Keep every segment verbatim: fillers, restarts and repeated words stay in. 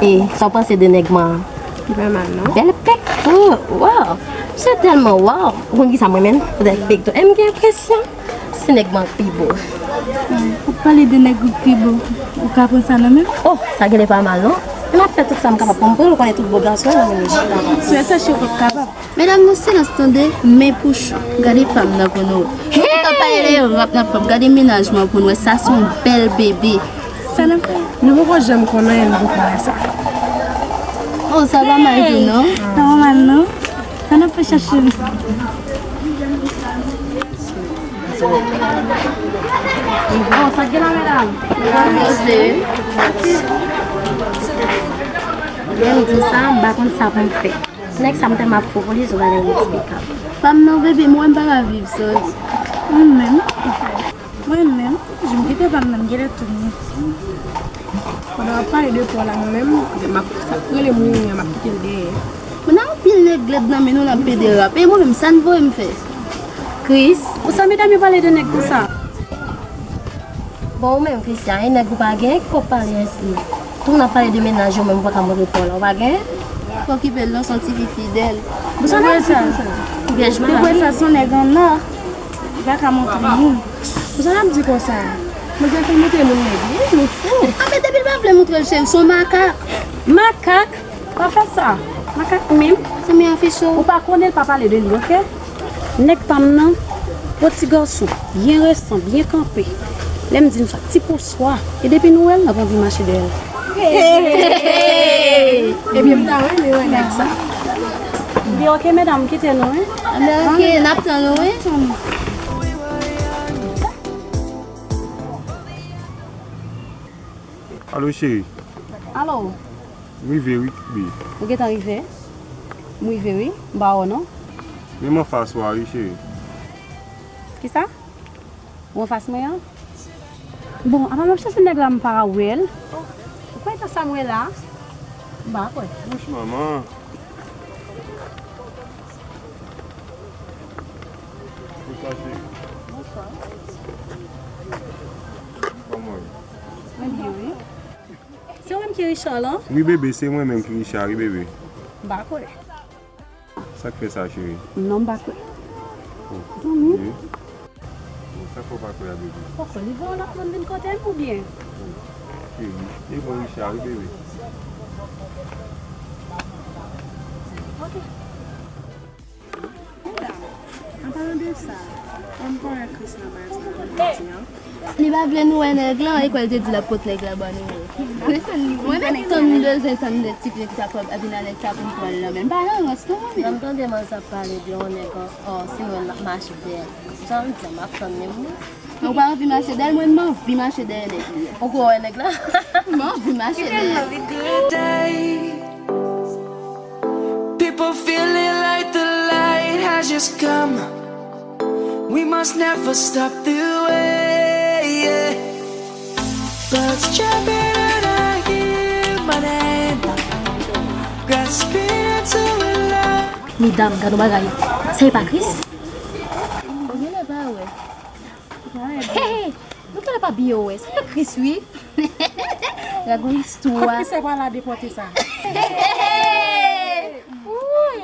E sa w panse de nèg mwen an? Li pa mal, non? Bèl pèk tou. Waw. Misye tèlman waw. Ou konn ki sa mwen menm? Pèk tou. E m gen enpresyon se nèg mwen an k pi bo. Ou pale de nèg ou k pi bo. Ou ka pran sa nan men m? Oh, sa genlè pa mal, non? E m ap fè tout sa m kapab pou m pran l, ou konnen tout bo gason nan men li chita. Sou sa cheri w p ap kapab. Medam, nou silans tande, men pou chou. Gade pa m nan pou nou. Nou tout ap pale de rap nan pòp. Gade mennaj mwen pou nou wè. Sa se yon bèl bebe. Sa n ap fè? Nou poko janm konn anyen, nou poko wè sa. Oh, sa pa mal tou, non? Sa pa mal, non? Sa n ap fè chache li? Oh, sa k gen la, medam? Poze. Lè m di sa, m pa konn sa pou m fè. Nèg sa m tèlman ap fou pou li, se yon bagay ineksplikab. Pa m nan, bebe, mwen m pa ka viv san li. Mwen menm, mwen menm, jan m kite pa m nan, m genlè tou mouri. Pandan w ap pale de pa w la, mwen menm, m ap, sa k rele mouri an, m ap kite l dèyè. Mwen nan anpil nèg lèd nan men nou, n ap pede rap. E mwen menm, sa n voye m fè? Chris. Pou sa medam yo pale de nèg konsa? Bon, ou menm, Christian, e nèg ou pa gen, ki fè w pale ensi? Tou moun ap pale de mennaj yo, menm ou pa ka montre pa w la, ou pa gen? Fò okipe l non, se yon tifi fidèl. Pou sa n ap di konsa? Vyèj mari. Pou sa se yon nèg an nò, li pa ka montre moun. Pou sa n ap di konsa? Manzè fè montre moun nèg li, nou fou. Anfen, depi l pa vle montre l, cheri, se yon makak. Makak? Pa fè sa. Makak menm. Sou men afiche w. Ou pa konnen l, pa pale de li, oke? Nèg pa m nan, gwo ti gason, byen resan, byen kanpe. Lè m di nou sa, ti pouswa. E depi nou wè l, n ap anvi mache dèyè l. Ebyen, m ta renmen wè nèg sa. Ebyen, oke, medam, m kite nou, wi. Ebyen, oke, n ap tann ou, wi. Alo, cheri. Alo. M rive, wi, bebe. Ou gentan rive? M rive, wi. M pa wè w, non. Men m anfas ou a, wi, cheri. Kisa? Ou anfas mwen an? Bon, apa m ap chache nèg la, m pa wè l. Ou kwè se sa m wè la? M pa kwè. Wouch, manman. Bonswa, cheri. Bonswa. Kòman w ye? Mwen byen, wi. Se ou menm ki Richard lan? Wi, bebe, se mwen menm ki Richard, wi, bebe. M pa kwè. Sa k fè sa, cheri? Non, m pa kwè. Oh, dòmi. Wi. Bon, sa k fè w pa kwè a, bebe? Poko, li voye yon lòt moun vin kote m oubyen? Oh, cheri, e mwen Richard, wi, bebe. Ok. Medam, an palan de sa, kòm m pa wè Chris nan baz la jodi an. Li pa vle nou wè nèg lan, e kwè l te di l ap pot nèg la ban nou. Mwen menm, tan m bezwen tann de ti fi ki t ap vin a nèg sa pou m pran l nan men l. M pa nan rans non, mwen menm. Lè m tande manzè ap pale de yon nèg an, an, sinon l ap mache dèyè l. Jan m di a, m ap tann menm mwen. Men w pa anvi mache dèyè l, mwen m anvi mache dèyè nèg li. Ou kwè w wè nèg la? M anvi mache dèyè l. People feeling like the light has just come. We must never stop the way, yeah. Birds chirping and I hear my name. Grasping into a life. Medam, gad yon bagay. Sa e pa Chris? Ou genlè pa wè. Hey, hey, nou genlè pa byen wè. Sa e Chris, wi. Gad yon istwa. Kot ki sèpwa la depòte sa? Hey, hey, hey.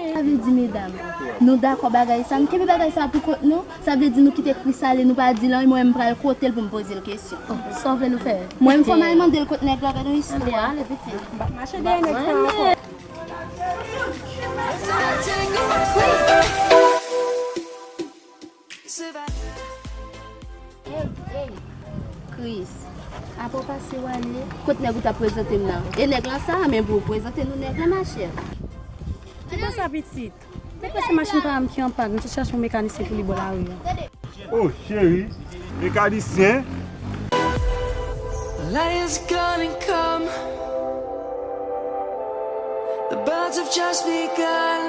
Sa vle di, medam, nou dakò bagay sa, nou kenbe bagay sa pou kont nou, sa vle di nou kite Chris ale, nou pa di l anyen, mwen m pral kote l pou m poze l kesyon. Oh, sa w vle nou fè? Mwen m fò m al mande l kot nèg la, gad yon istwa. Anben, ale, pitit. M ap mache dèyè nèg sa ankò. Hey, hey, Chris, apa w pase w ale? Kot nèg ou t ap prezante m nan? E nèg lan sa a, men pou w prezante nou nèg lan, machè. Ki bò sa, pitit? Nèg la se machin pa m ki an pàn, m te chache yon mekanisyen pou li bò lari a. Oh, cheri, mekanisyen? Light is gonna come. The birds have just begun.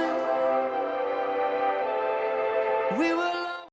We will